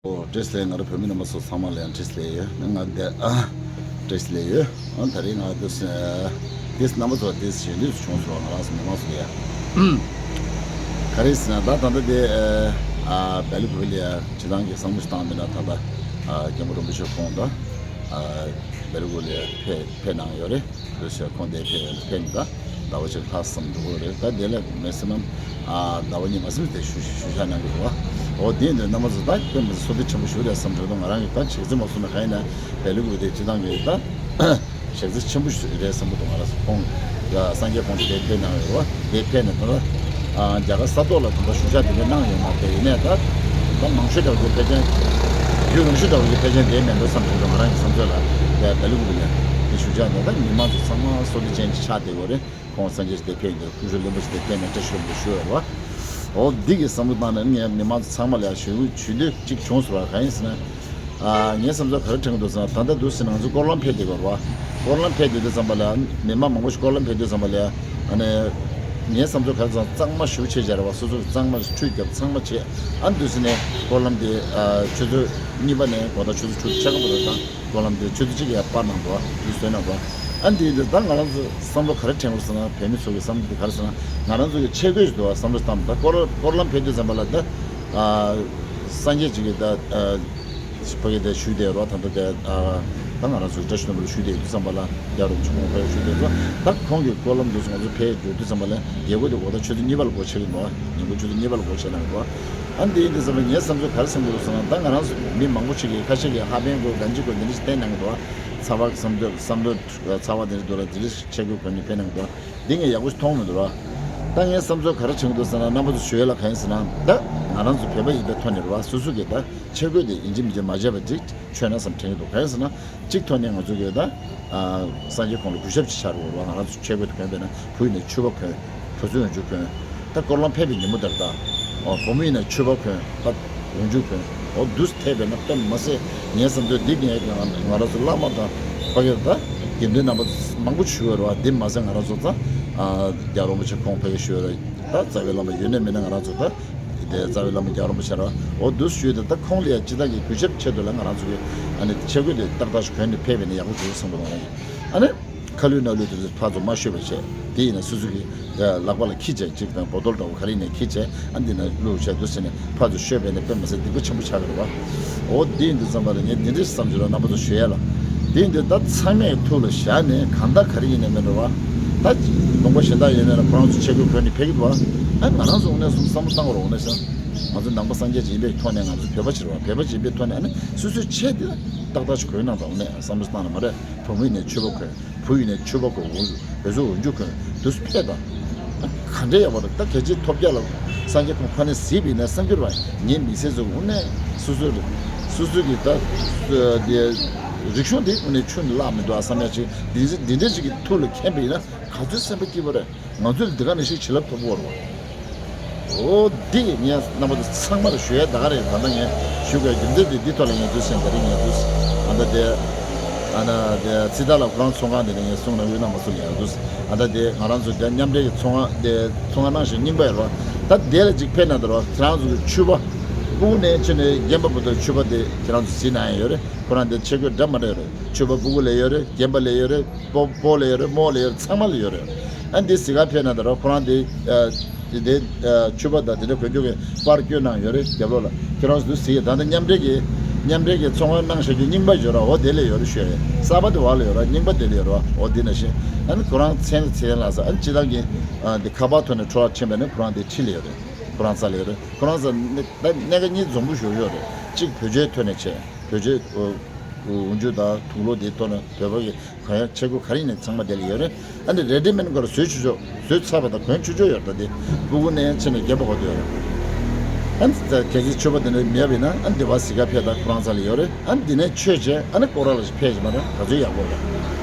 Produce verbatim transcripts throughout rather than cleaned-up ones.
ཨོ། བཀྲ་ཤིས་བདེ་ལེགས། ང་རང་བོད་མི་རྣམ་པ་ཚོ་ཚང་མ་ལ་ཡང་བཀྲ་ཤིས་བདེ་ལེགས་ཡོད། ང་འདི་ཨ་བཀྲ་ཤིས་བདེ་ལེགས་ཡོད། ཨ་ད་རིང་ང་འདི་ཨ་འདི་རྣམ་པ་ཚོ་འདི་ཞལ་འདྲིས་སུ་བྱུང་སོང་། ང་རང་ཚོ་མི་མང་ཚོ་ལ་ཡ། ག་རེ་ཟེར་ན་ད་ད་ལྟ་དེ་ཨ་བལ་ཡུལ་ལ་ཡ་སྤྱི་བཏང་གི་བསམ་བློ་ཞིག་བཏང་མིན་ན་ད་ལྟ་ཨ་མཁན་པོ་རིན་པོ་ཆེ་ཁོང་ད་ཨ་བལ་ཡུལ་ལ་ཡ་ཕེབས་ཕེབས་གནང་ཡོད་རེད། ལོ་ཤས་ཁོང་དེ་ཕེབས་ཕེབས་ནས་ད་ཟླ་བ་གཅིག་ལྷག་ཙམ་འགྲོ་གི་རེད། ད་དེ་ལས་མེག་སི་མམ་ཨ་ཟླ་བ་གཉིས་མ་ཟིན་དེ་བཞུགས་བཞུགས་ཤག་གནང་གི་འདུག་བ། འོ་དེ་འདྲ་རྣམ་པ་ཚོ་ད་དཔེ་མི་སྲིད་བསོད་བདེ་ཆེན་པོ་ཞིག་རེད་བསམ་གྱི་འདུག་ང་རང་གིས་ད་ཞག་རྩི་མ་སོང་ན་གང་ཡིན་ན་བལ་ཡུལ་གྱི་དེ་སྤྱི་བཏང་གི་ད་ཞག་རྩི་ཆེན་པོ་ཞིག་རེད་བསམ་གྱི་འདུག་ང་རང་ཚོ་ཁོང་ཨ་སངས་རྒྱས་ཁོང་དེ་ཕེབས་གནང་ཡོད་རེད་བ། དེ་ཕེབས་ནས་ད་ལྟ་ཨ་རྒྱ་གར་ས་ཐོག་ལ་ད་ལྟ་བཞུགས་ཤག་དེ་འདྲ་གནང་ཡོད་མ་རེད། ཡིན་ནའི་ད་ད་མང་ཤོས་འདྲ་བོ་གི་ཕལ་ཆེར་རྒྱུན་རིང་ཤོས་འདྲ་བོ་གི་ཕལ་ཆེར་བསྡད་མེད་འགྲོ་བསམ་གྱི་འདུག་ང་རང་གི་བསམ་ཚོད་ལ། དེ་བལ་ཡུལ་གྱི་དེ་བཞུགས་ཤག་ནས་ད་མི་མང་ཚོ་ཚང་མ་བསོད་བདེ་ཅན་གྱི་ཆགས་བསྡད་ཡོད་རེད། ཁོང་སངས་རྒྱས་ཞིག་དེ་ཕེབས་ཡོད། སྐུ་ཞབས་བློན་པོ་ཞིག་དེ་ཕེབས་ནས་བཀྲ་ཤིས་རིན་པོ་ཆེ་ཞུ་ཡོད་རེད་བ། འོ་འདི་གི་བསམ་བློ་བཏང་ནས་ངས་མི་མང་ཚོ་ཚང་མ་ལ་ཞུ་ཞུ་འདོད་གཅིག་བྱུང་སོང་བ། གང་ཡིན་ཟེར་ན། ཨ་ངའི་བསམ་ཚོད་ག་རེ་དྲན་གྱི་འདུག་ཟེར་ན། ད་ལྟ་འདུག་ཟེར་ན་ང་ཚོ་སྐོར་ལམ་ཕེབས་བསྡད་ཡོད་རེད་བ། སྐོར་ལམ་ཕེབས་བསྡད་དུས་ཙམ་པ་ལ་མི་མང་མང་པོ་ཞིག་སྐོར་ལམ་ཕེབས་དུས་ཙམ་པ་ལ་ཨ་ནི་ངའི་བསམ་ཚོད་ག་རེ་ཟེར་ན་གཙང་མ་ཞེ་པོ་བྱས་བྱས་རེད་བ། སོ་སོ་གཙང་མ་ཁྲུས་བརྒྱབ་ཚང་མ་བྱས། ཨ་འདུག་ཟེར་ནས་སྐོར་ལམ་དེ་ཨ་ཆུ་ཚོད་གཉིས་པ་ནས་དགོང་དག་ཆུ་ཚོད་དྲུག་ཕྱེད་ཀ་བར་དུ་དང་། སྐོར་ལམ་དེ་ཆུ་ཚོད་གཅིག་ཡར་སྤར་གནང་འདུག་བ། དེ་བཟོས་གནང་འདུག་བ། ཨ་འདི་འདི་ད་ང་རང་ཚོ་བསམ་བློ་ག་རེ་དྲན་གྱི་ཟེར་ན། བོད་མི་ཚོ་གི་བསམ་བློ་འདི་ག་རེ་ཟེར་ན། ང་རང་ཚོ་གི་ཆས་གོས་ཞིག་འདུག་བ། བསམ་བློ་བཏང་ད་སྐོར་སྐོར་ལམ་ཕེབས་དུས་ཙམ་པ་ལ་ད་ཨ་སངས་རྒྱས་ཅིག་གི་ད་ཨ་ཕ་གི་དེ་ཞུས་བསྡད་རོགས། ད་ལྟ་དེ་ཨ་ད་ང་རང་ཚོ་བཀྲ་ཤིས་ལྷུན་པོ་ལ་ཞུས་བསྡད་དུས་ཙམ་པ་ལ་རྒྱལ་བ་རིན་པོ་ཆེ་ཁོང་ཕེབས་ཞུས་བསྡད་རོགས། ད་ཁོང་གི་སྐོར་ལམ་འདུག་སེ་ང་ཚོ་ཕེབས་འགྲོ་དུས་ཙམ་པ་ལ་རྒྱལ་སྒོ་དེ་འོ་ད་ཆུ་ཚོད་གཉིས་པ་ལ་སྒོ་ཕྱེ་གི་འདུག་བ། ཉིན་གུང་ཆུ་ཚོད་གཉིས་པ་ལ་སྒོ་ཕྱེ་གནང་གི་འདུག་བ། ཨ་འདི་ཡིན་དུས་ཙམ་པ་ངའི་བསམ་ཚུལ་ག་རེ་བསམ་གྱི་འདུག་ཟེར་ན། ད་ང་རང་ཚོ་མི་མང་པོ་ཞིག་གིས་ཁ་ཤས་ཀྱིས་ཧ་པན་དགོས་གན་ཇི་དགོས་འདི་འདྲ་ཞིག་བསྟན་གནང་གི་འདུག་བ། ཚ་བ་གི་བསམ་འདོད་བསམ་འདོད་ཚ་བ་འདི་འདྲ་འདུག་ལ་འདི་འདྲ་ཞིག་ཆས་གོས་གོན་ནས་ཕེབས་གནང་གི་འདུག་བ། འདི་ངས་ཡག་པོ་ཞིག་མཐོང་མི་འདུག་ར། ད་ངའི་བསམ་ཚུལ་ག་རེ་བྱུང་འདུག་ཟེར་ན། རྣམ་པ་ཚོ་ཞུ་ཡས་ལ་གང་ཡིན་ཟེར་ན། ད་ང་རང་ཚོ་བོད་པ་ཡིན་པའི་ཐོག་ནས་རེད་བ། སོ་སོ་གིས་ད་ཆས་གོས་དེ་ཡིན་གཅིག་མིན་གཅིག་མ་བརྗེད་པ་ཅིག་མཆོད་ན་བསམ་དྲན་གྱི་འདུག་གང་ཡིན་ཟེར་ན། གཅིག་ཐོག་ནས་ང་ཚོ་གིས་ད་ཨ་སངས་རྒྱས་ཁོང་ལ་གུས་ཞབས་ཅིག་བྱ་དགོས་རེད་བ། ང་རང་ཚོ་ཆས་གོས་དེ་གོན་པས་ན། བུ་ཡིན་ན་ཕྱུ་པ་གོན། གྲོ་ཚོད་འོན་ཆུ་གོན། ད་སྐོར་ལམ་ཕེབས་པའི་ཉིན་མོ་དེར་ད་ཨོ་བུ་མོ་ཡིན་ན་ཕྱུ་པ་གོན། ད་འོན་ཆུ་གོན། ཨོ་འདུག་སེ་ཐེབས་པས་ན་དཔེ་མ་སྲིད་ངའི་བསམ་ཚུལ་འདི་ངས་ང་ང་རང་ཚོ་བླ་མ་དང་ཕ་གིར་ད་དགེ་འདུན་རྣམ་པ་མང་པོ་ཞུ་བ་རེད་བ། འདི་མ་ཟད་ང་རང་ཚོ་ད་ཨ་རྒྱལ་བ་རིན་པོ་ཆེ་ཁོང་ཕ་གིར་ཞུ་བ་རེད། ད་རྩ་བའི་བླ་མ་ཡོད་ན་མེད་ན་ང་རང་ཚོ་ད་དེ་རྩ་བའི་བླ་མ་རྒྱལ་བ་རིན་པོ་ཆེ་རེད་བ། ཨོ་འདུག་སེ་ཞུས་ཏེ་ད་ཁོང་ལ་ཡང་ཅི་ལྟར་གྱི་གུས་ཞབས་ཆེད་དུ་ལ་ང་རང་ཚོ་གི་ཨ་ནི་ཆས་གོས་དེ་ཏག་ཏག་ཞིག་གོན་ནས་ཕེབས་པས་ན་ཡག་པོ་འདུག་བསམ་གི་འདུག་ང་རང་གིས། ཨ་ནི། ཁ་ལུད་སྣ་ལུད་དེ་ཚོ་ཕར་ཚུར་མ་བཤོས་པ་བྱས། དེ་ཡིན་ན་སོ་སོ་གི་ལག་པ་ལ་ཁྱི་བྱས་གཅིག་དང་བོ་ཏོལ་འདྲ་བོ་ག་རེ་ཡིན་ནའི་ཁྱི་བྱས། ཨ་འདི་ན་བླུགས་བྱས་འདུག་ཟེར་ནས་ཕར་ཚུར་བཤོས་པས་ནས་དཔེ་མ་སྲིད་སྡིག་པ་ཆེན་པོ་ཆགས་ཀྱི་རེད་བ། འོ་འདི་ཡིན་དུས་ཙམ་པ་ལ་ངས་འདི་འདྲའི་བསམ་ཚུལ་ལ་རྣམ་པ་ཚོ་ཞུ་ཡ་ལ། འདི་ཡིན་དུས་ད་ཚང་མས་ཐུགས་ལ་བཞག་ནས་གང་ལྟར་ག་རེ་ཡིན་ནའི་མིན་རེད་བ། ད་ལུང་པ་གཞན་དག་ཡིན་ན་ཁོ་རང་ཚོ་ཆས་གོས་གོན་ནས་ཕེབས་ཀྱི་འདུག་བ། ཨ་ང་རང་ཚོ་དངོས་གནས་བསམ་བསམ་བློ་བཏང་དགོས་རེད། དངོས་གནས་ང་ཚོ་ནང་པ་སངས་རྒྱས་ཅིག་ཡིན་པའི་ཐོག་ནས་ང་ཚོ་བོད་པ་ཅིག་རེད་བ། བོད་པ་ཅིག་ཡིན་པའི་ཐོག་ནས་ཨ་ནི་སོ་སོའི་ཆས་དེ་ཏག་ཏག་ཞིག་གོན་གནང་དང་། དངོས་གནས་བསམ་བློ་བཏང་ན་མ་རེད། བུ་མོ་ཡིན་ནའི་ཕྱུ་པ་གོན། བུ་ཡིན་ནའི་ཕྱུ་པ་གོན། འོ་འོ་འཇུ་གོན། དུས་ཕེབས་དང་། ག་འདྲ་ཡག་པོ་རེད། ད་གལ་ཆེ་ཐོབ་རྒྱ་ལ་སངས་རྒྱས་ཁོང་ཁ་ནས་གཟིགས་པ་ཡིན་ན་བསམ་འགྱུར་བ་ངའི་མི་ཚེ་ཚོ་དངོས་གནས་སོ་སོ་རེད། སོ་སོ་གི་ད་དེ་རིག་གཞུང་དེ་དངོས་གནས་ཆུ་ནས་བརླག་མི་འདུག་ཨ་བསམ་ཡ་ཅིག་འདི་འདྲ་འདི་འདྲ་ཅིག་གི་ཐུགས་ལ་མཁྱེན་པ་ཡིན་ན་ག་ཚོད་སེམས་པ་སྐྱིད་པོ་རེད། ང་ཚོས་འདི་ག་ནས་ཤིག་བྱིན་རླབས་ཐོབ་དགོས་རེད་བ། འོ་འདི་ངས་རྣམ་པ་ཚོ་ཚང་མར་ཞུ་ཡ་ད་ག་རེད། ད་ལྟ་ངས་ཞུ་དགོས་རྒྱུ་མཚན་དེ་འདི་ཐོག་ལ་ངས་འདུག་སེ་ད་རེས་ངས་འདུག་ཨ་ད་དེ་ཨ་ན་དེ་ཚིག་ཐག་ལ་ཁོ་རང་ཚོང་ཁང་དེ་ནས་ངས་གསུང་ན་འོས་ན་མ་གསུང་ཡ་འདུག་ཨ་ད་དེ་ང་རང་ཚོ་དེ་མཉམ་འབྲེལ་གྱི་ཚོང་ཁང་དེ་ཚོང་ཁང་ནང་བཞིན་རྙིང་པ་ཡོད་རེད་བ། ད་དེ་ལ་ཅིག་ཕེབས་ན་ད་རེད་བ། ཁྱེད་རང་ཚོ་གི་ཕྱུ་པ་སྤུ་གུ་ནས་ཕྱིན་ནས་རྒན་པ་བར་དུ་ཕྱུ་པ་དེ་ཁྱེད་རང་ཚོ་གཟིགས་གནང་ཡ་ཡོད་རེད། ཁོ་རང་དེ་ཆས་གོས་འདྲ་མི་འདྲ་ཡོད་རེད། ཕྱུ་པ་སྤུ་གུ་ལ་ཡོད་རེད། རྒན་པ་ལ་ཡོད་རེད། སྤོ་སྤོ་ལ་ཡོད་རེད། རྨོ་ལ་ཡོད་རེད། ཚང་མ་ལ་ཡོད་རེད། ཨ་འདི་གཟིགས་ག་ཕེབས་ན་ད་ར་ཁོ་རང་དེ་ཨ་དེ་དེ་ཨ་ཕྱུ་པ་དང་དེ་འདྲ་གོན་རྒྱུ་གི་པར་བསྐྱོན་གནང་ཡོད་རེད། རྒྱབ་ལོགས་ལ་ཁྱེད་རང་ཚོ་གཟིགས་ཡ། ད་ལྟ་མཉམ་འབྲེལ་གྱི་མཉམ་འབྲེལ་གྱི་ཚོང་ཁང་གནང་བཞག་རྒྱུ་རྙིང་པ་ཡོད་ར། འོ་དེ་ལ་ཡོད་རེད་ཞུ་ཡ། གསར་པ་དེ་བར་ལ་ཡོད་ར། རྙིང་པ་དེ་ལ་ཡོད་ར། འོ་འདི་ནང་བཞིན་ཨ་ནི་ཁོ་རང་མཚན་ལ་མཚན་ལ་ས་ཨ་ནི་སྤྱི་བཏང་གི་ཨ་འདི་ཁ་པར་ཐོག་ནས་འཕྲོ་བརླག་ཕྱིན་པ་ནི་ཁོ་རང་དེ་ཁྲིད་ལ་ཡོད་རེད། ཁོ་རང་རྩ་ལ་ཡོད་རེད། ཁོ་རང་རྩ་ནས་ད་གནད་འགག་གཉིས་འཛོམས་པོ་ཞིག་ཡོད་རེད། གཅིག་བོད་ཆས་ཐོག་ནས་བྱས། བོད་ཆས་འོ་འོ་འཇུ་དང་དུག་ལོག་དེ་ཐོག་ནས་བོད་པ་གི་གང་ཡང་ཆས་གོས་ག་རེ་ཡིན་ནའི་ཚང་མ་དེ་ལ་ཡོད་རེད། ཨ་ནི་རེ་ཌི་མེཌ་ཁོ་ར་བཟོས་ཆོག་ཆོག་བཟོས་ཚར་བ་དང་གོན་ཆོག་ཆོག་ཡོད་རེད། ད་དེ་སྤུ་གུ་ནས་ཕྱིན་ནས་རྒན་པ་བར་དུ་ཡོད་རེད། ཨ་ནི་ད་གལ་སྲིད་ཕྱུ་པ་དེ་འདྲ་མེད་པ་ཡིན་ན་ཨ་ནི་དེ་བ་གཟིགས་ག་ཕེབས། ད་ཁོ་རང་རྩ་ལ་ཡོད་རེད། ཨ་ནི་དེ་ནས་ཆོས་བྱས་ཨ་ནི་སྐོར་ར་ལ་ཕེབས་ཀྱི་མ་རེད། ག་ཚོད་ཡག་པོ་རེད།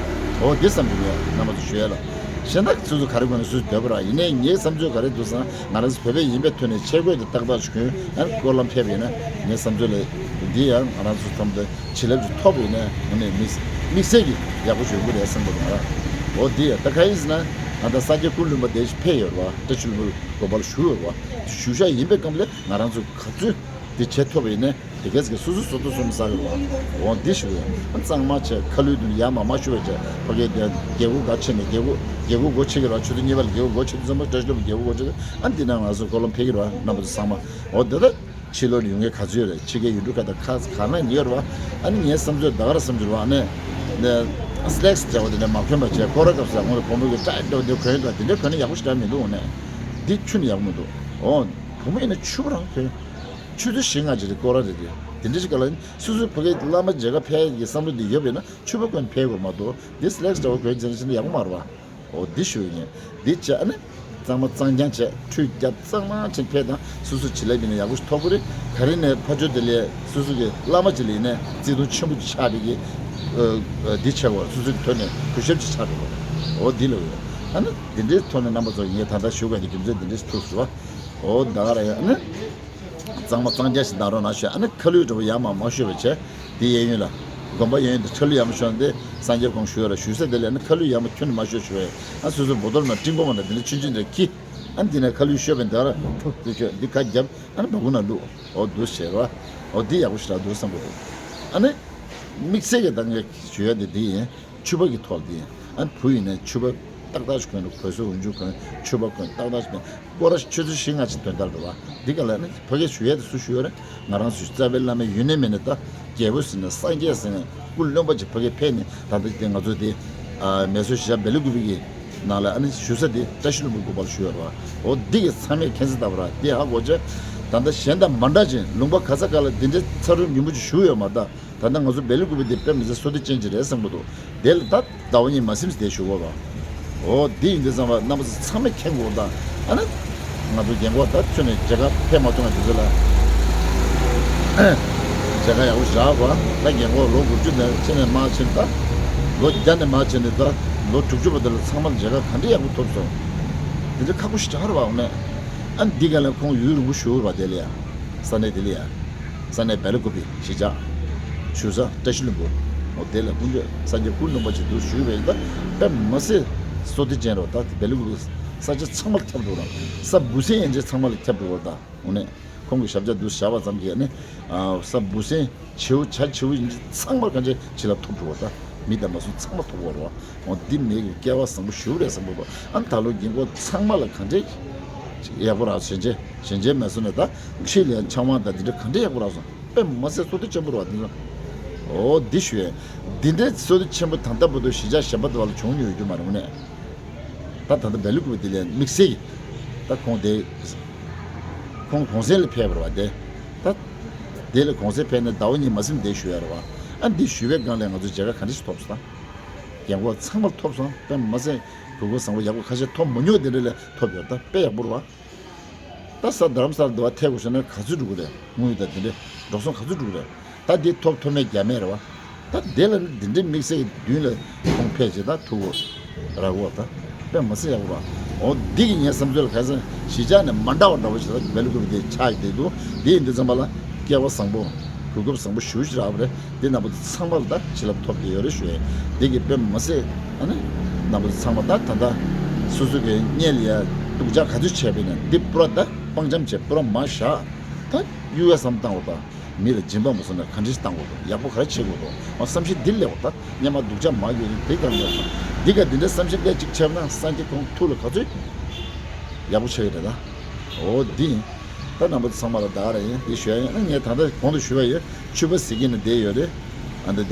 འོ་དེ་བསམ་གྱི་མེད། རྣམ་པ་ཚོ་ཞུ་ཡ་ལ། གཞན་དག་སོ་སོ་ག་རེ་དགོས་ན་སོ་སོ་འདོད་པ་ར། ཡིན་ནའི་ངའི་བསམ་ཚུལ་ག་རེ་འདུག་ཟེར་ན། ང་རང་ཚོ་བོད་པ་ཡིན་པའི་ཐོག་ནས་ཆས་གོས་དེ་ཏག་ཏག་ཞིག་གོན་ཨ་ནི་སྐོར་ལ་ཕེབས་ཡིན་ན་ངའི་བསམ་ཚུལ་ལ་འདི་ཡང་ང་རང་ཚོ་ཐམས་ཅད་བྱིན་རླབས་ཅིག་ཐོབ་ཡོད་ན་དངོས་གནས་དམིགས་དམིགས་བསལ་གྱི་ཡག་པོ་ཞིག་ཡོང་གི་རེད་བསམ་གྱི་འདུག་ང་རང་། འོ་འདི་ཡ་ད་ག་ཡིན་ཟེར་ན་ང་ད་སངས་རྒྱས་སྐུ་ལུས་མ་བསྡད་ཞིག་ཕེབས་ཡོད་རེད་བ། བཀྲ་ཤིས་ལྷུན་པོ་དགོན་པ་ལ་བཞུགས་ཡོད་རེད་བ། བཞུགས་ཤག་ཡིན་པའི་སྐབས་ལ་ང་རང་ཚོ་ག་ཚོད་ དེ་བྱེད་ཐུབ་པ་ཡིན་ན་དེ་གས་ཀྱི་སོ་སོ་སོ་ཐོ་སོ་མ་ཟ་གི་རེད་བ། འོ་འདི་ཞུ་གི་ཡོད། གཙང་མ་བྱས་ཁ་ལུད་དུ་ཡར་མར་མ་ཞུ་བ་བྱས་ཕ་གི་དེ་རྒྱལ་པོ་ག་ཕྱིན་ནས་རྒྱལ་པོ་རྒྱལ་པོ་སྒོ་ཕྱེ་གི་རེད་བ། ཆུ་ཚོད་གཉིས་པ་ལ་རྒྱལ་པོ་སྒོ་ཕྱེ་དུས་ཙམ་པ་བཀྲ་ཤིས་ལྷུན་པོ་རྒྱལ་པོ་སྒོ་ཕྱེ་དུས་ཨ་འདི་ནང་ང་ཚོ་ཀོ་ལོམ་ཕེབས་ཀྱི་རེད་བ། རྣམ་པ་ཚོ་ཚང་མ། འོ་འདི་ལྟ། ཕྱི་ལོགས་ཡོང་མཁན་ག་ཚོད་ཡོད་རེད། ཕྱི་རྒྱལ་ཡུལ་གྲུ་ཁག་དང་ཁག་གང་ན་ཡོད་རེད་བ། ཨ་ནི་ངའི་བསམ་ཚོད་ད་ག་རང་བསམ་ཚོད་རེད་བ། ཨ་ནི་ནས་སི་ལེག་སི་བྱ་བ་དེ་འདྲ་མ་གོན་པ་བྱས་སྐོར་ར་སྐབས་སུ་ཡང་ངོ་བོ་མོ་གི་ཀྲའི་འགྲོ་འདི་གོན་འདུག་དེ་འདྲ་གོན་ན་ཡག་པོ་ཞེ་དྲག་མི་འདུག་འོ་ནས་འདི་ཁྱོན་ནས་ཡག་པོ་མི་འདུག་འོ་བུ་མོ་ཡིན་ན་ཕྱུ་པ་རང་གོན། ཆུ་ཚོད་བཞི་ལྔ་ཅིག་རེད་སྐོར་ར་རེད་དེ། དེ་འདྲ་ཞིག་ག་ལ་སོ་སོའི་ཕ་གིའི་བླ་མ་མཇལ་ཁ་ཕེབས་ཀྱི་བསམ་བློ་འདི་ཡོད་པས་ན་ཕྱུ་པ་གོན་ཕེབས་དགོས་མ་གཏོགས་འདི་སི་ལེག་སི་འདྲ་བོ་གོན་བྱས་ན་ཕྱིན་ན་ཡག་པོ་མ་རེད་བ། འོ་འདི་ཞུ་ཡིན། འདི་བྱས་ཨ་ནི་གཙང་མ་གཙང་རྐྱང་བྱས་ཁྲུས་བརྒྱབ་གཙང་མ་བྱས་ཕེབས་དང་སོ་སོ་བྱིན་རླབས་ཡིན་ན་ཡག་པོ་ཞིག་ཐོབ་ཀྱི་རེད། ག་རེ་ནས་ཕ་ཆོས་དེ་ལས་སོ་སོ་གི་བླ་མ་ཅིག་ལ་ཡིན་ནས་བརྩེ་དུང་ཆེན་པོ་ཅིག་ཆགས་པའི་གི་འདི་ཆགས་པ་སོ་སོའི་ཐོག་ནས་གུས་ཞབས་ཅིག་ཆགས་འགྲོ་བ། འོ་འདི་ལ་ཡོད། ཨ་ནི་འདི་འདྲའི་ཐོག་ནས་རྣམ་པ་ཚོ་ངས་ད་ལྟ་ཞུ་དགོས་འདི་རྒྱུ་མཚན་འདི་འདྲའི་ཐུག་སོང་བ། འོ་ད་ག་ར་ཡོད་ཨ་ནི། གཙང་མ་གཙང་རྐྱང་ཞིག་གནང་རོགས་གནང་ཞུ། ཨ་ནི་ཁ་ལུད་འདྲ་པོ་ཡར་མར་མ་ཞུ་བ་བྱས། དེ་གཡས་གཡོན་ལ། དགོན་པ་གཡས་གཡོན་དུ་ཁ་ལུད་ཡར་མར་ཞུ་ན་དེ་སངས་རྒྱས་ཁོང་ཞུ་ཡ་ལ་ཞུ་ས་དེ་ལས་ཨ་ནི་ཁ་ལུད་ཡར་མར་ཁྱོན་ནས་མ་ཞུ་ཞུ་བས། ཨ་སོ་སོའི་འབོ་ཏོར་ནང་ཀྲིང་པོ་མ་འདྲ་དེ་ནས་ཆུན་ཆུན་དེ་ཁྱི། ཨ་ནི་དེ་ནས་ཁ་ལུད་ཞུ་བས་འདི་ག་ར་ཐུག་དེ་ཁྱོད་འདི་ཁ་རྒྱབ་ཨ་ནི་སྦ་ཁུག་ནང་བླུག་འོ་འདུག་བྱས་ར། འོ་འདི་ཡག་པོ་ཞེ་དྲག་འདུག་བསམ་གི་འདུག་ཨ་ནི། དམིགས་བསལ་གྱི་ད་ངས་ཞུ་ཡ་དེ་འདི་ཡིན། ཕྱུ་པ་གི་ཐོག་ལ་དེ་ཡིན། ཨ་ནི་བུ་ཡིན་ནའི་ཕྱུ་པ་ཏག་ཏག་ཞིག་གོན་འདུག་གོས་སོ་འོན་ཆུ་གོན་ཕྱུ་པ་གོན་ཏག་ཏག་ཞིག་གོན། སྐོར་ར་ཆུ་ཚོད་བཞི་ལྔ་ཅིག་དོན་དག་རེད་བ། འདི་ག་ལ་ནི་ཕ་གིར་ཞུ་ཡས་དེ་སུ་ཞུ་ཡོད་རེད། ང་རང་ཚོ་རྩ་བའི་བླ་མའི་ཡུལ་ནས་མིན་ནས་ད་རྒྱལ་པོ་ཟེར་ནས་སངས་རྒྱས་ཟེར་ནས་སྐུ་རློན་པ་ཅིག་ཕ་གིར་ཕེབས་ནས་ད་ལྟ་དེ་ང་ཚོ་དེ་མེ་སོར་གཞིས་ཆགས་བེ་ལི་ཀུ་པི་གི་ནང་ལ་ཨ་ནི་ཞུ་ས་དེ་བཀྲ་ཤིས་ལྷུན་པོ་སྐུ་པར་ཞུ་ཡོད་རེད་བ། འོ་འདི་གི་ཚང་མས་མཁྱེན་གསལ་ལྟ་བུ་ར་དེ་ཧ་གོ་ཆེ། ད་ལྟ་གཞན་དང་མ་འདྲ་ཅིང་ལུང་པ་ག་ས་ག་ལ་འདི་འདྲའི་ཚ་རུ་ཉུང་པོ་ཅིག་ཞུ་ཡོད་མ་ད། ད་ལྟ་ང་ཚོ་བེ་ལི་ཀུ་པི་འདི་དཔེ་མི་སྲིད་བསོད་བདེ་ཅན་ཅིག་རེད་བསམ་གི་འདུག་དེ་ལ་ད་ཟླ་བ་གཉིས་མ་ཟིན་ཙམ་དེ་ཞུ་གོ་བ། འོ་འདི་ཡིན་དུས་ཙམ་པ་རྣམ་པ་ཚོ་ཚང་མས་མཁྱེན་དགོས་ད། ཨ་ནི་ང་ཚོ་རྒན་གོག་ད་ཁྱོད་ནས་མཇལ་ཁ་ཕེབས་མ་ཐུབ་ན་དུས་ཚོད་ལ། མཇལ་ཁ་ཡག་པོ་བཞག་པ་ད་རྒན་གོག་ལོ་དགུ་བཅུ་ནས་ཕྱིན་ནས་མར་ཕྱིན་ད། ལོ་བརྒྱ་ནས་མར་ཕྱིན་ནས་ད་ལོ་དྲུག་ཅུ་བར་དུ་ལ་ཚང་མ་ལ་མཇལ་ཁ་ག་འདྲ་ཡག་པོ་ཐོབ་སོང་། དེ་འདྲ་ཁག་པོ་ཞིག་ཆགས་ར་བ་འོ་ནས། ཨ་ནི་འདི་ག་ལ་ཁོང་ཡུན་རིང་པོ་བཞུགས་པ་དེ་ལ་ཡ། ས་གནས་དེ་ལ་ཡ། ས་གནས་བེ་ལ་ཀུ་པི་གཞིས་ཆགས། བཞུགས་ས་བཀྲ་ཤིས་ལྷུན་པོ། འོ་དེ་ལ་དཀོན་མཆོག་སངས་རྒྱས་སྐུ་རློན་པ་ཅིག་འདུག་བཞུགས་པའི་ད་དཔེ་མ་སྲིད་བསོད་བདེ་ཅན་རོ། ད་བེ་ལ་ཀུ་པི་ས་ཆ་ཚང་མ་ལ་ཁྱབ་འགྲོ་ར། ས་འབུ་སྲིན་ཡན་ཆད་ཚང་མ་ལ་ཁྱབ་འགྲོ་བ་ད་འོ་ནས་ཁོང་གི་ཞབས་ཆ་འདུག་བཞག་པ་ཙམ་གྱིས་ནི་ས་འབུ་སྲིན་བྱེའུ་བྱ་བྱེའུ་ཡན་ཆད་ཚང་མ་གང་ཅི་བྱིན་རླབས་ཐོབ་འགྲོ་བ་ད་མི་དང་མ་སོང་ཚང་མ་ཐོབ་འགྲོ་བ་ར། འོ་འདི་མི་གི་སྐལ་བ་བཟང་པོ་ཞུ་རེད་བཟང་པོ་པ། ཨ་ནི་ད་ལོ་རྒན་གོག་ཚང་མ་ལ་ག་འདྲས་ཡག་པོ་རག་ཞན་ཆེ་ཞན་ཆེ་མེད་སོང་ནས་ད་ཕྱི་ལ་ཆང་བ་དང་འདི་འདྲ་ག་འདྲས་ཡག་པོ་རག་སོང་། དཔེ་མ་སྲིད་བསོད་བདེ་ཆེན་པོ་རེད་བ་འདི་ཚོ། འོ་འདི་ཞུ་ཡས། འདི་འདྲའི་བསོད་བདེ་ཆེན་པོ་ད་ལྟ་བར་དུ་གཞིས་ཆགས་གཞན་པ་དུ་བ་ལ་བྱུང་མྱོང་ཡོད་རྒྱུ་མ་རེད་དངོས་གནས། ད་ད་ལྟ་བེ་ལི་ཀུ་པི་འདི་ལས་དམིགས་བསལ་གྱི་ད་ཁོང་དེ་ཁོང་གུང་སེང་ལ་ཕེབས་པ་རེད་བ་དེ། ད་དེ་ལ་གུང་སེང་ཕེབས་ནས་ཟླ་བ་གཉིས་མ་ཟིན་འདི་ཞུ་ཡ་རེད་བ། ཨ་འདི་ཞུ་བའི་སྒང་ལ་ང་ཚོ་མཇལ་ཁ་ག་འདྲ་ཞིག་ཐོབ་སོང་ད། རྒན་གོག་ཚང་མར་ཐོབ་སོང་། དཔེ་མ་སྲིད་གུས་བཀུར་བཟང་པོ་ཡག་པོ་ཁ་ཤས་ཐོབ་མ་མྱོང་དེ་འདྲ་ལས་ཐོབ་ཡོད་ད་དཔེ་ཡག་པོ་རེད་བ། ད་ས་རྡ་རམ་ས་ལ་འདི་བ་ཐད་དགོས་ཤེ་ན་ག་ཚོད་འགྲོ་གི་རེད། དངུལ་དང་འདི་འདྲ་འགྲོ་སོང་ག་ཚོད་འགྲོ་གི་རེད། ད་འདི་ཐོབ་ཐོབ་མེད་རྒྱ་མེད་རེད་བ། ད་དེ་ལ་ནི་འདི་འདྲའི་དམིགས་བསལ་གྱི་མདུན་ལ་ཁོང་ཕེབས་བྱས་ད་ཐུག་གོ་ར་གོ་ད་དཔེ་མ་སྲིད་ཡག་པོ་ར། འོ་འདི་གི་ངའི་བསམ་ཚུལ་ལ་ག་ཚོད་གཞིས་ཆགས་ནས་མ་འདྲ་བ་འདྲ་བོ་ཞིག་ད་བེ་ལི་ཀུ་པི་དེ་ཆགས་ཡི་དེ་འདུག་འདི་ཡིན་དུས་ཙམ་པ་ལ་སྐལ་བ་བཟང་པོ་གོ་སྐབས་བཟང་པོ་ཞུ་ཞིག་རག་པ་རེད། འདི་རྣམ་པ་ཚོ་ཚང་མ་ལ་ད་བྱིན་རླབས་ཐོབ་ཀྱི་ཡོད་རེད་ཞུ་ཡས། འདི་གི་དཔེ་མ་སྲིད་ཨ་ནི་རྣམ་པ་ཚོ་ཚང་མ་ད་ད་ད་སོ་སོ་གི་སྔོན་ལ་ཡ་སྡུག་ཅག་ག་ཚོད་བྱས་པ་ཡིན་ན་འདི་པུ་ར་ད་སྤང་འཇམ་བྱས་པུ་ར་མར་བཞག་ད་གཡུག་ཡ་བསམ་བཏང་བ་ད་མི་ལ་སྦྱིན་པ་མ་བཟོ་ན་ག་འདྲ་ཞིག་བཏང་དགོས་འདུག་ཡག་པོ་ག་རེ་བྱེད་དགོས་འདུག་ཨ་བསམ་ཤེས་འདི་སླེབས་པ་ད་སྔོན་མ་སྡུག་ཅག་མ་ཡོད་རིགས་དེ་ག་ལ་འདི་ག་འདི་འདྲ་བསམ་ཤེས་སླེབས་ཅིག་བྱས་པ་ན་སངས་རྒྱས་ཁོང་ཐུགས་ལ་ག་ཚོད་ཡག་པོ་ཆགས་ཀྱི་རེད་ད། འོ་འདི་ཡིན། ད་རྣམ་པ་ཚོ་ཚང་མ་ལ་ད་ག་རང་ཡིན་འདི་ཞུ་ཡ་ཡིན། ཨ་ངས་ད་ལྟ་གོང་དུ་ཞུས་པ་ཡིན། ཕྱུ་པ་ཟེར་གྱི་ནི་བསྡད་ཡོད་རེད། ཨ་འདི་